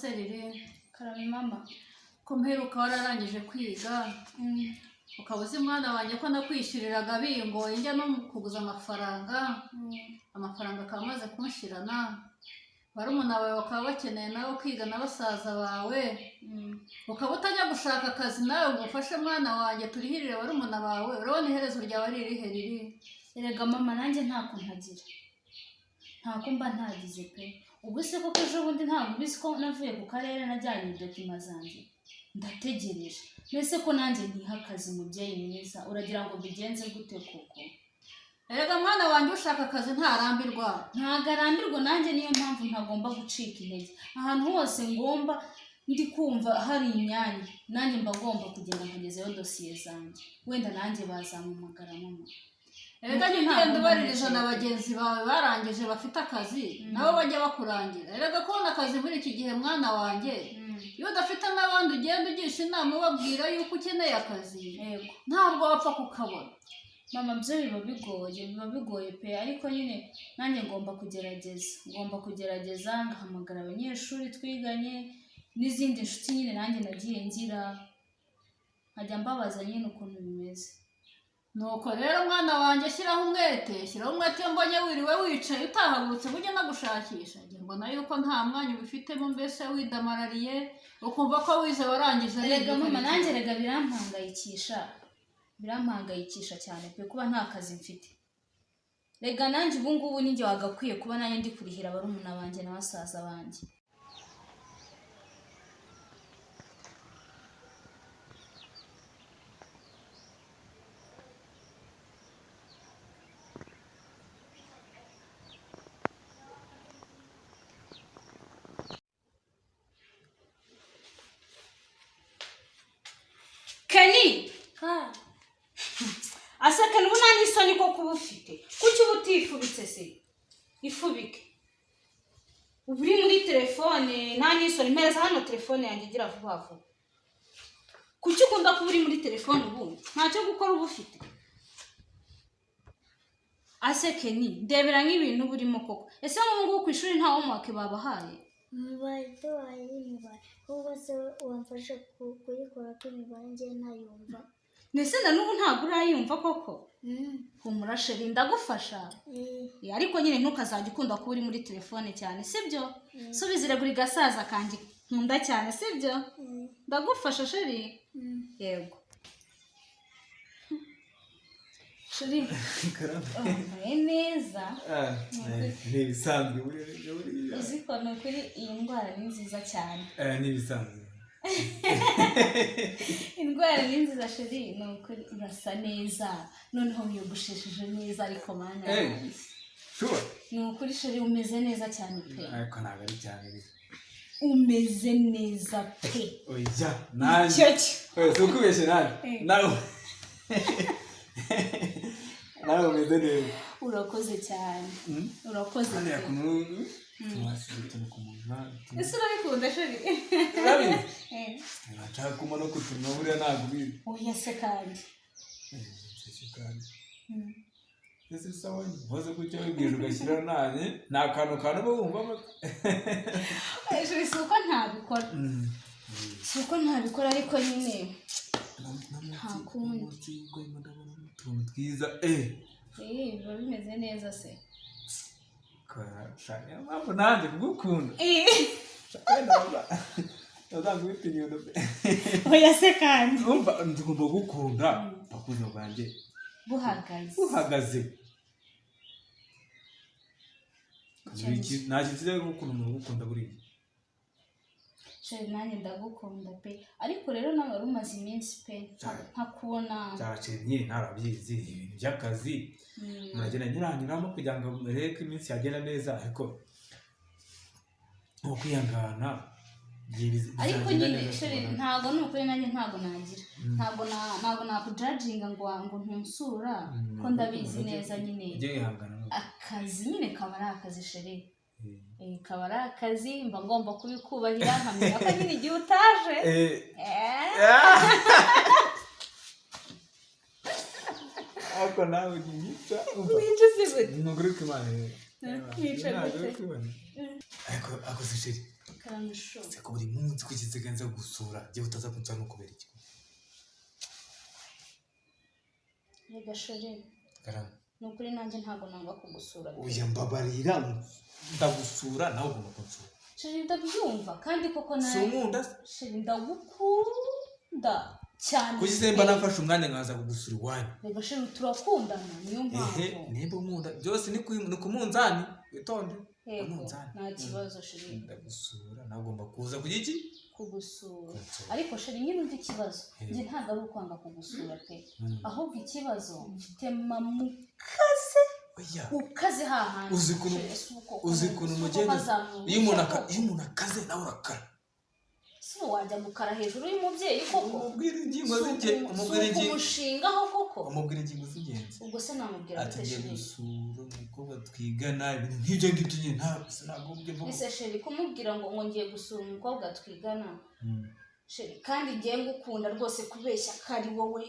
Se riri? Karame, mama. Ko mperuka wararangije kwiga, ukaba uzi, mwana wanjye, ko nakwishyuriraga bingoye, njya no kuguza amafaranga, amafaranga akaba amaze kunshirana, barumuna bawe bakaba bakeneye nawe kwiga na basaza bawe, ukaba utajya gushaka akazi nawe ngo ufashe, mwana wanjye, turihirire barumuna bawe, urabona iherezo ryawe ari irihe, riri? Erega mama, nanjye ntako ntagira, ntako mba ntagize pe. Ubu se koko ejo bundi ntabwo ubizi ko navuye ku karere najyanye document zanjye, ndategereje? Mbese ko nanjye ntiha akazi, umubyeyi mwiza, uragira ngo mbigenze gute koko? Erega mwana wanjye, ushaka akazi ntarambirwa. Ntabwo arambirwa. Nanjye niyo mpamvu ntagomba gucika intege. Ahantu hose ngomba ndi kumva hari imyanya, nanjye mba ngomba kugenda nkagezayo dosiye zanjye, wenda nanjye bazampamagara, mama. Erega jya Ntabwo ugenda ubaririza nabicika. na bagenzi bawe barangije bafite akazi, nabo bajya bakurangira. Erega kubona akazi muri iki gihe, mwana wanjye, iyo udafite n'abandi ugenda ugisha inama, ubabwira yuko ukeneye akazi, ntabwo wapfa kukabona. Mama, byo biba bigoye, biba bigoye pe, ariko nyine nanjye ngomba kugerageza, ngomba kugerageza ngahamagara abanyeshuri twiganye n'izindi nshuti nyine nanjye nagiye ngira, nkajya mbabaza nyine ukuntu bimeze. Nuko rero, mwana wanjye, shyiraho umwete, shyiraho umwete. Iyo mbonye wiriwe wicaye utahagurutse ngo ujye no gushakisha, njye mbona yuko nta mwanya ubifitemo, mbese widamarariye, ukumva ko wize warangije. Erega mama, aribyo. Nanjye erega birampangayikisha, birampangayikisha cyane pe, kuba nta kazi mfite. Rega nanjye ubu ngubu ninjye wagakwiye kuba nanjye ndi kurihira barumuna banjye na basaza banjye. Kenny! Ase Kenny, ubu nta n'isoni ko kuba ufite? Kuki uba utifubitse se? Ifubike. Uba uri muri telefone, nta n'isoni. Mpereza hano telefone yanjye, igira vuba vuba. Kuki ukunda kuba uri muri telefone ubundi? Ntacyo gukora uba ufite? Ase Kenny, ndebera nk'ibintu uba urimo koko. Ese nk'ubu ngubu ku ishuri nta homework babahaye? Imibare tubaye imibare, ahubwo se wamfasha kuyikora, ko imibare njye ntayumva? Ndetse na n'ubu ntabwo urayumva koko? Humura chéri, ndagufasha. Ariko nyine ntukazajya ukunda kuba uri muri telefone cyane, sibyo? Subiza buri gasaza kanjye nkunda cyane, sibyo? Ndagufasha, chéri. Yego chéri, wambaye neza. Ni ibisanzwe buriya, buriya. Uzi ko ni ukuri iyi ndwara ni nziza cyane? Ni ibisanzwe. Indwara ni nziza, chéri, ni ukuri urasa neza, noneho wiyogoshesheje neza, ariko mana yanjye. Sure. Ni ukuri chéri, umeze neza cyane pe. Ariko ntabwo ari cyane. Umeze neza pe. Oya, nanjye. Cyo cyo. Oya, si ukubeshye nanjye. Nawe umeze neza. Urakoze cyane, urakoze Hano pe. Kuntu wasize utuntu ku munwa. Ese urabikunda, chéri? Urabizi, nshaka kuma no kutunwa, buriya ntabwo ubizi. Oya se kandi. Nshyushyu kandi. Ese sawa, nkoze gutya, wibwije ugashyira nanjye ni akantu kantu uba wumva. Chéri, si uko ntabikora, si uko ntabikora, ariko nyine nta kundi. Munsi y'urwego ndabona utuntu twiza eh. Biba bimeze neza se? Sha, niyo mpamvu nanjye kugukunda. Wenda bazangubita inyundo pe. Oya se kandi. Urumva ngomba gukunda ubuzima bwanjye buhagaze. Buhagaze. Nta kintu kiza nko gukunda umuntu ugukunda buriya. Chéri, nanjye ndagukunda pe, ariko rero nawe wari umaze iminsi pe ntakubona. Cyaciye nyine, ntarabyizi ibintu by'akazi. Muragenda nyuranyuramo kugira ngo murebe ko iminsi yagenda neza, ariko ni ukwihangana, igihe Ariko bizagenda nyine neza chéri, tubonane. Ntabwo ni ukuri, nanjye ntabwo nagira, ntabwo nakujudginga ngo ntunsura, ko ndabizi neza nyine. Ujye wihangana. Akazi nyine kaba ari akazi, chéri. Kaba ari akazi, mba ngomba kubikubahira, nkamenya ko nyine igihe utaje Ariko nawe unyica, umva. Winjiza gute? Ni ukuri kw'Imana rero. Wica Ntabwo gute? uri kubibona. Ariko se chéri, Karame chou. Seko buri munsi kugeza nza gusura jyewe utaza kunsura no kubera iki? Rega chéri, Karame. ni ukuri nanjye ntabwo nanga kugusura pe. Oya, mbabarira, ndagusura nawe ugomba kunsura. Chéri, ndabyumva kandi koko Si nawe unkunda se? Chéri, ndagukunda cyane. Kuki se mba nafashe umwanya nkaza kugusura iwanyu? Rega chéri, turakundana, niyo Ehe. mpamvu. Nimba unkunda byose ni ku munzani, witonde. Yego. Umunzani. Nta kibazo chéri. Ndagusura nawe ugomba kuza ku giki? Kugusura. Kunsura. Ariko chéri, nyine umva ikibazo. Yego. Njye ntabwo ari ukwanga kugusura pe, ahubwo ikibazo mfite mama ukaze, Oya. ukaze hahandi. Uzi ukuntu Chéri, si uko- uzi ukuntu si uko umugenda bazamuye iyo umuntu akaze nawe urakara. Si ubu wajya gukara hejuru y'umubyeyi koko? Umubwira ingingo z'ingenzi, umubwira Si ingingo, ukumushingaho koko? umubwira ingingo z'ingenzi. Ubwo se namubwira Ati gute ngiye chéri? gusura umukobwa twigana, ibintu nk'ibyo ngibyo nyine, ntabwo ubyo mvuga. Ese chéri, kumubwira ngo ngiye gusura umukobwa twigana, chéri, kandi ngiye ngukunda rwose, kubeshya ko ari wowe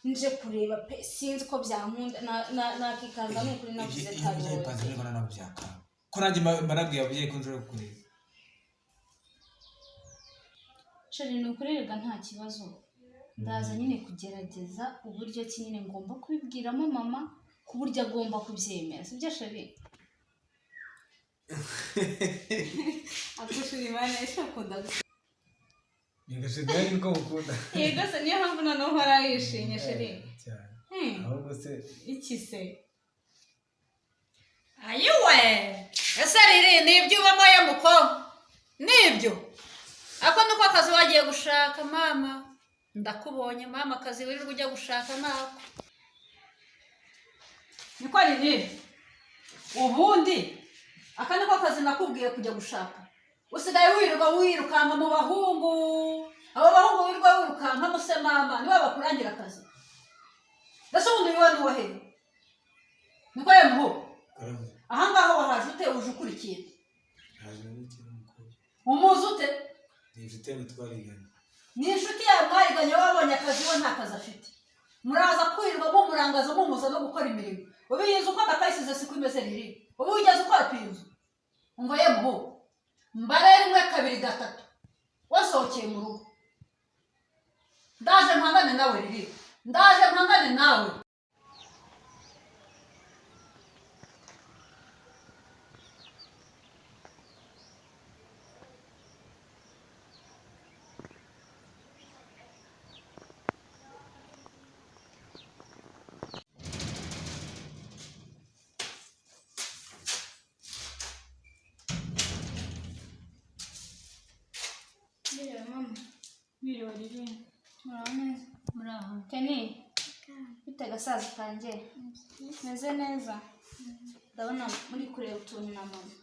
nje kureba pe, sinzi ko byankunda, nakikanga ni ukuri navuze ko Iyo ari bijya wowe. bipanze neza ntabwo byakanga ko nanjye mba nabwiye ababyeyi ko nshobora kukureba. Chéri, ni ukuri rega nta kibazo, ndaza nyine kugerageza uburyo ki nyine ngomba kubibwiramo mama ku buryo agomba kubyemera, sibyo chéri? Akushira imana ese ukunda gusa. Nigashidani niko mukunda. Yego se, niyo mpamvu noneho uhora wishimye chéri. Cyane. Ahubwo se Iki se? Ayiwe, ese riri ni ibyo ubamo ye muko nibyo ako niko akazi wagiye gushaka mama? Ndakubonye mama, akazi wirirwa ujya gushaka nako niko riri. Ubundi aka niko kazi nakubwiye kujya gushaka? Usigaye wirirwa wirukanka mu bahungu. Abo bahungu wirirwa wirukankamo se mama nibo bakurangira akazi? Ese ubundi wiwe nuwahe? Niko yemuho? Karame. Ahangaha wahaje ute? Uje ukurikiye? Ntaje n'ikiri umukobwa. Umuzi ute? Ni inshuti yanjye twariganye. Ni inshuti yawe mwariganye? Wabonye akazi, we nta kazi afite, muraza kwirirwa mumurangaza, mumuza no gukora imirimo. Ubu iyi nzu uko ndakayisize siko imeze riri? Ubu wigeze ukora iyi nzu? Umva yemuho, mbare rimwe, kabiri, gatatu, wasohokeye mu rugo. Ndaje mpangane nawe riri, ndaje mpangane nawe. Mwiriwe mama. Mwiriwe riri. Muraho neza? Muraho. Kenny, bite gasaza kanjye? Meze neza, ndabona muri kureba utuntu na mama.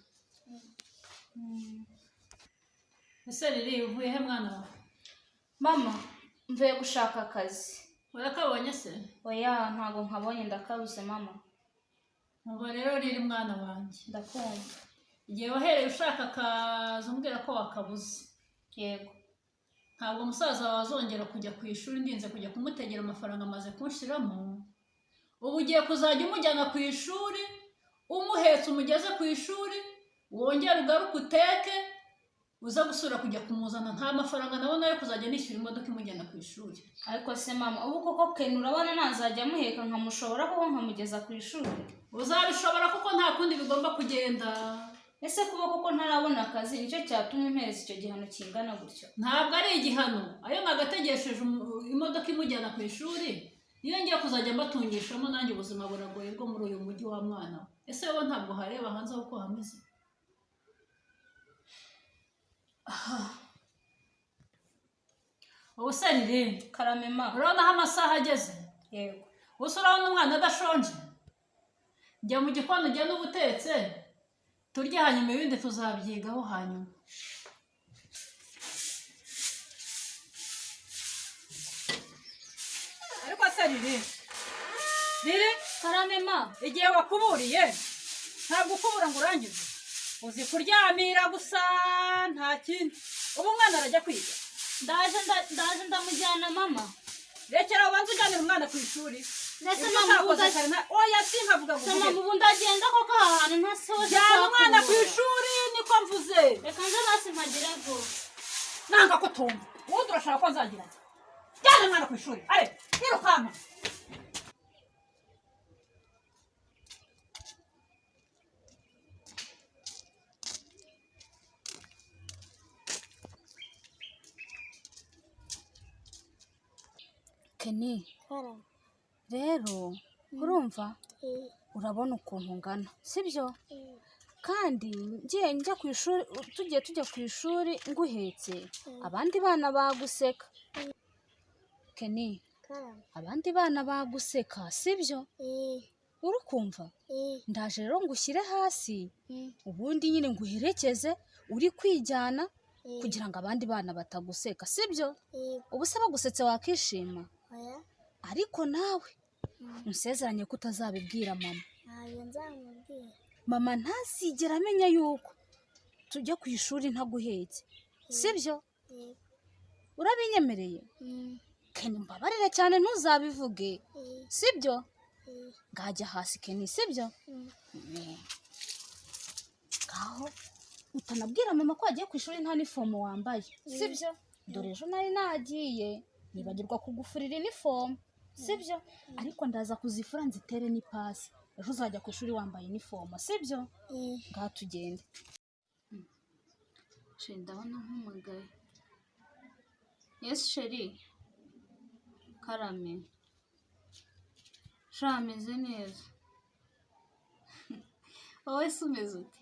Ese riri, uvuye he mwana wawe? Mama, mvuye gushaka akazi. Urakabonye se? Oya, ntabwo nkabonye, ndakabuze mama. Ubwo rero riri mwana wanjye, Ndakumva. igihe wahereye ushaka akazi umbwira ko wakabuze, Yego. ntabwo umusaza wawe azongera kujya ku ishuri ndinze kujya kumutegera amafaranga amaze kunshiramo. Ubu ugiye kuzajya umujyana ku ishuri umuhetse, umugeze ku ishuri, wongere ugaruke uteke, uza gusura kujya kumuzana. Nta mafaranga nabona yo kuzajya nishyura imodoka imujyana ku ishuri. Ariko se mama, ubu koko Ken urabona nazajya amuheka nkamushobora koko nkamugeza ku ishuri? Uzabishobora kuko nta kundi bigomba kugenda. Ese kuba koko ntarabona akazi nicyo cyatumye mpereza icyo gihano kingana gutyo? Ntabwo ari igihano. Ayo nagategesheje imodoka imujyana ku ishuri niyo ngiye kuzajya mbatungishamo. Nanjye ubuzima buragoye bwo muri uyu mujyi wa mwana we. Ese wowe ntabwo hareba hanze aho uko hameze? Aha. Ubu se riri, Karame ma. urabona aho amasaha ageze? Yego. Ubu se urabona umwana adashonje? Jya mu gikoni ugende uba utetse turye, hanyuma ibindi tuzabyigaho hanyuma. Ariko se riri, riri! Karame ma. Igihe wakuburiye ntabwo ukubura ngo urangize, uzi kuryamira gusa, nta kindi. Ubu umwana arajya kwiga. Ndaje ndamujyana mama. Rekera, ubanze ujyanire umwana ku ishuri. Ndetse Ibyo mama, utakoze ubu kare oya, sinkavuga ngo Se mama, uvuge. ubu ndagenda koko aha hantu ntasoje Jyana umwana ku kuhakura. ishuri. Niko mvuze. Reka nze basi mpagere vuba. Nanga ko utumva. Ubundi urashaka ko nzagira nte? Jyana umwana ku ishuri, are yirukanka. Kenny, Karame. rero urumva, Eh, urabona ukuntu ungana, sibyo? eh, Kandi ngiye njya ku ishuri, tugiye tujya ku ishuri nguhetse, abandi bana baguseka. Kenny, Karame. abandi bana baguseka, sibyo? Eh, Uri kumva? eh, Ndaje rero ngushyire hasi, mm, ubundi nyine nguherekeze uri kwijyana, eh, kugira ngo abandi bana bataguseka, sibyo? eh, Ubu se bagusetse wakishima? Oya. Ariko nawe unsezeranye ko utazabibwira mama. Ntabyo nzamubwira. Mama ntazigera amenya yuko tujya ku ishuri ntaguhetse, sibyo? Yego. Urabinyemereye? Mm, Kenny, mbabarire cyane, ntuzabivuge, eh, sibyo? eh, Ngajya hasi, Kenny, sibyo? mm. Ngaho utanabwira mama ko wagiye ku ishuri nta nifomo wambaye, sibyo? Dore ejo nari nagiye nibagirwa kugufurira inifomo, sibyo? Ariko ndaza kuzifura nzitere n'ipasi, ejo uzajya ku ishuri wambaye inifomo, sibyo? Eh, Ngaho tugende. Chéri, ndabona mpamagaye. Yes chéri. Karame. Sha, ameze neza. Wowe se umeze ute?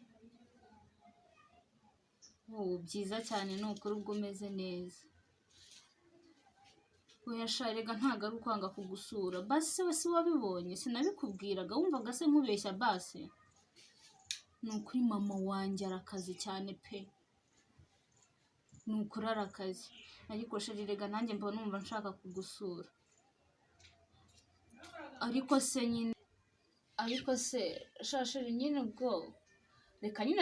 Ubu byiza cyane, ni ukuri ubwo umeze neza. Oya sha, rega ntabwo ari ukwanga kugusura. Basi se we si wabibonye? Sinabikubwiraga, wumvaga se nkubeshya basi? Ni ukuri mama wanjye arakaze cyane pe. Ni ukuri arakaze. Ariko chéri, rega nanjye mba numva nshaka kugusura. Ariko se nyine, ariko se sha chéri, nyine ubwo reka nyine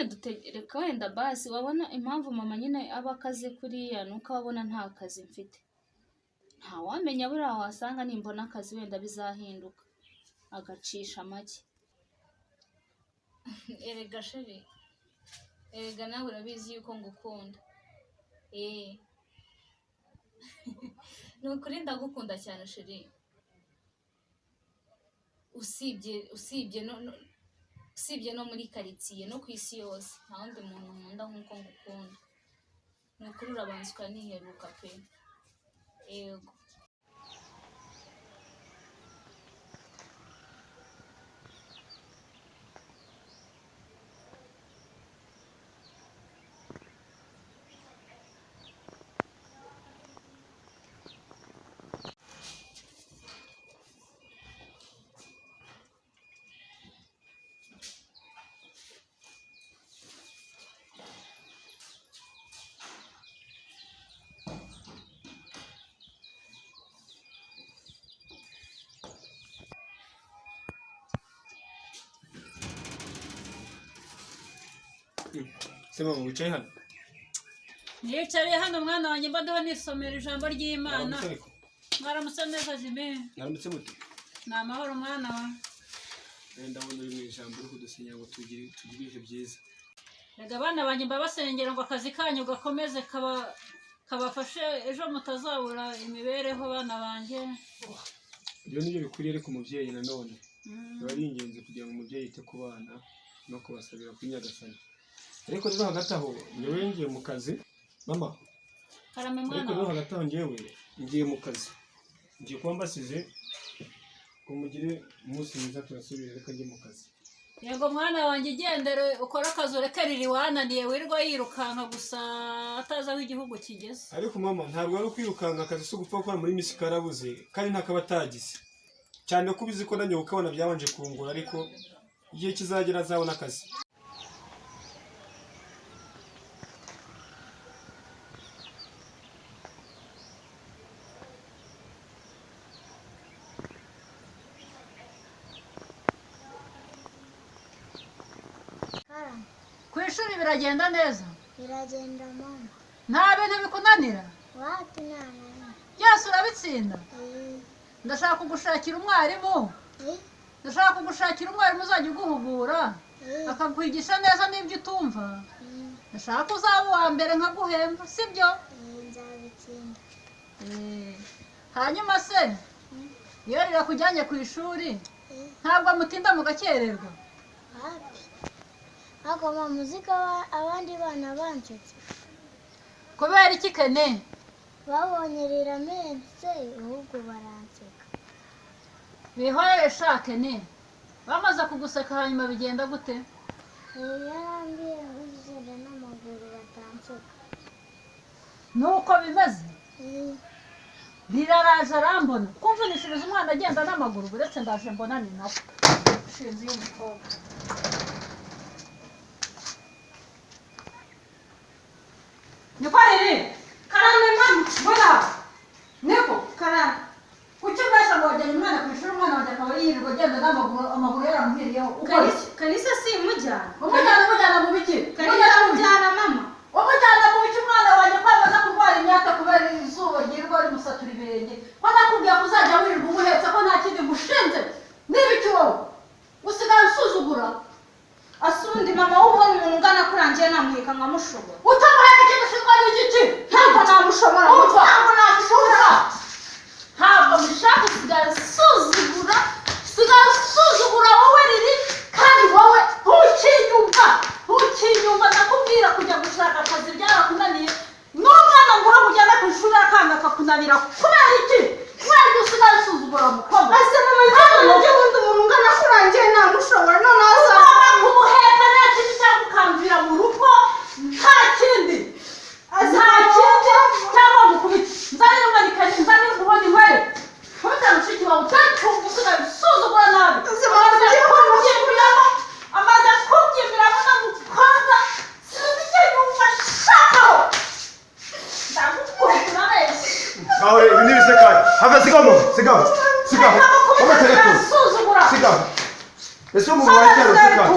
reka wenda basi wabona impamvu mama nyine aba akaze kuriya, ni uko abona nta kazi mfite. Ntawamenya, buriya wasanga nimbona akazi wenda bizahinduka, agacisha make. Erega chéri, erega nawe urabizi yuko ngukunda. Eh. Ni ukuri ndagukunda cyane chéri. Usibye no, no usibye no muri karitsiye no ku isi yose, nta wundi muntu nkunda nk'uko ngukunda. Ni ukuri urabanza ukaniheruka pe. Yego. Se mama, wicaye hano? Niyicariye hano mwana wanjye, mba ndiho nisomera ijambo ry'Imana. Mwaramutse ariko. Mwaramutse neza, Jimmy. Mwaramutse mute? Ni amahoro mwana wa. Ndabona uri mu ijambo, uri kudusenyera ngo tugire ibihe byiza. Rega abana banjye mbabasengera ngo akazi kanyu gakomeze kabafashe ejo mutazabura imibereho, bana banjye. Ibyo nibyo bikwiriye, ariko umubyeyi nanone biba ari ingenzi kugira ngo umubyeyi yite ku bana no kubasabira kuri Nyagasani. Ariko rero hagati aho njyewe ngiye mu kazi mama. Karame Ariko mwana rero wa. hagati aho njyewe ngiye mu kazi, ngiye kuba mbasize ngo mugire umunsi mwiza, turasubira, reka njye mu kazi. Yego mwana wanjye, igendere ukore akazi, ureke riri wananiye wirirwa yirukanka gusa atazi aho igihugu kigeze. Ariko mama, ntabwo ari ukwirukanka, akazi si ugupfa gukora muri misi karabuze kandi ntakaba atagize, cyane ko ubizi ko nanjye kukabona byabanje kungura, ariko igihe kizagera azabona akazi. Karame. Ku ishuri biragenda neza? Biragenda mama. Nta bintu bikunanira? Wapi, nta na. Byose urabitsinda? Eh, Ndashaka kugushakira umwarimu. eh, Ndashaka kugushakira umwarimu uzajya uguhugura, eh, akakwigisha neza n'ibyo utumva. Ndashaka uzaba uwa mbere nkaguhemba, sibyo? Nzabitsinda. Hanyuma se iyo rirakujyanye ku ishuri ntabwo mutinda mugakererwa? Hapi. Ariko mama, uzi ko abandi bana bansetse? Kubera iki, Kene? Babonye riramenetse, ahubwo baranseka. Bihorere sha, Kene. Bamaze kuguseka hanyuma bigenda gute? Yarambwiye ngo ugenda n'amaguru batanseka. Nuko bimeze. Riraraje arambona kumvunishiriza umwana agenda n'amaguru. Uretse ndaje mbona ni nawe ushinze y'umukobwa. Niko riri. Karame mama. Mbona niko. Karame. Kuki ubasha ngo wajyanye umwana ku ishuri, umwana wanjye akaba yirirwa agenda n'amaguru, amaguru yaramuhiriyeho? Ukora iki? Kalisa simujyana. Umujyana, umujyana mu biki? Kalisa Umujyana mu biki? mujyana mama. Umujyana mu biki? Umwana wanjye ko amaze kurwara imyaka kubera izuba ryirirwa rimusatura ibirenge, ko nakubwiye ko uzajya wirirwa umuhetse, ko nta kindi ngushinze, n'ibiki wowe usigaye usuzugura? Asundi mama, wowe ubona umuntu ungana kurangiye namuheka nkamushobora? Utamuheka ikintu ushinzwe n'igiki? Ntabwo namushobora. Umva. Ntabwo namushobora. Ntabwo mushaka. Usigaye usuzugura, usigaye usuzugura wowe riri. Kandi wowe ntukinyumva, ntukinyumva. Ndakubwira kujya gushaka akazi byarakunaniye, n'umwana ngo uhamujyane ku ishuri akanga akakunanira. Kubera iki? Kubera ko usigaye usuzugura umukobwa. Ase mama, njyewe nabyo ubundi umuntu ungana kurangiye namushobora, noneho Ugomba azaba kumuheka nta kindi, cyangwa ukamvira mu rugo. Nta kindi, nta kindi, cyangwa ngukubite. Nzanire umwana ikayi, nzanire ubona inywere. Kubita mushiki wawe utacyumva, usigaye usuzugura nabi. Amaze kubyimburamo, amaze kubyimburamo n'umukobwa. Sinzi icyo yumva ashakaho. Ndagukubita, urabeshya. Aho ibi ni ibisekari. Have, sigaho, sigaho, sigaho. Ndagukubita, Gato. urasuzugura. Sigaho. Ese umuntu wa kera sigaho.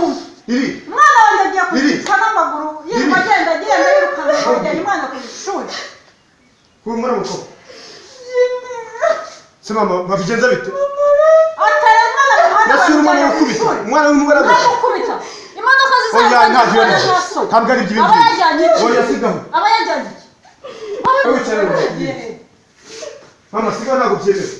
Iri. Umwana wanjye agiye Iri. kuzica n'amaguru, yirirwa Iri. agenda agenda yirukanka ngo ajyanye umwana ku ishuri. Humura mukobwa. Se mama, babigenza bite? Atera umwana mu muhanda. Ese uri umwana bamujyanye ku wikubita. ishuri. Umwana w'umugore agashya. Ntamukubita. Imodoka Oya, zizaza ntabyo ari zitwara byo. nta soni. Ntabwo ari byo ibi Aba ngibi. yajyanye iki? Oya, sigaho. Aba yajyanye iki? Wowe wicara mu. Mama, sigaho, ntabwo byemewe.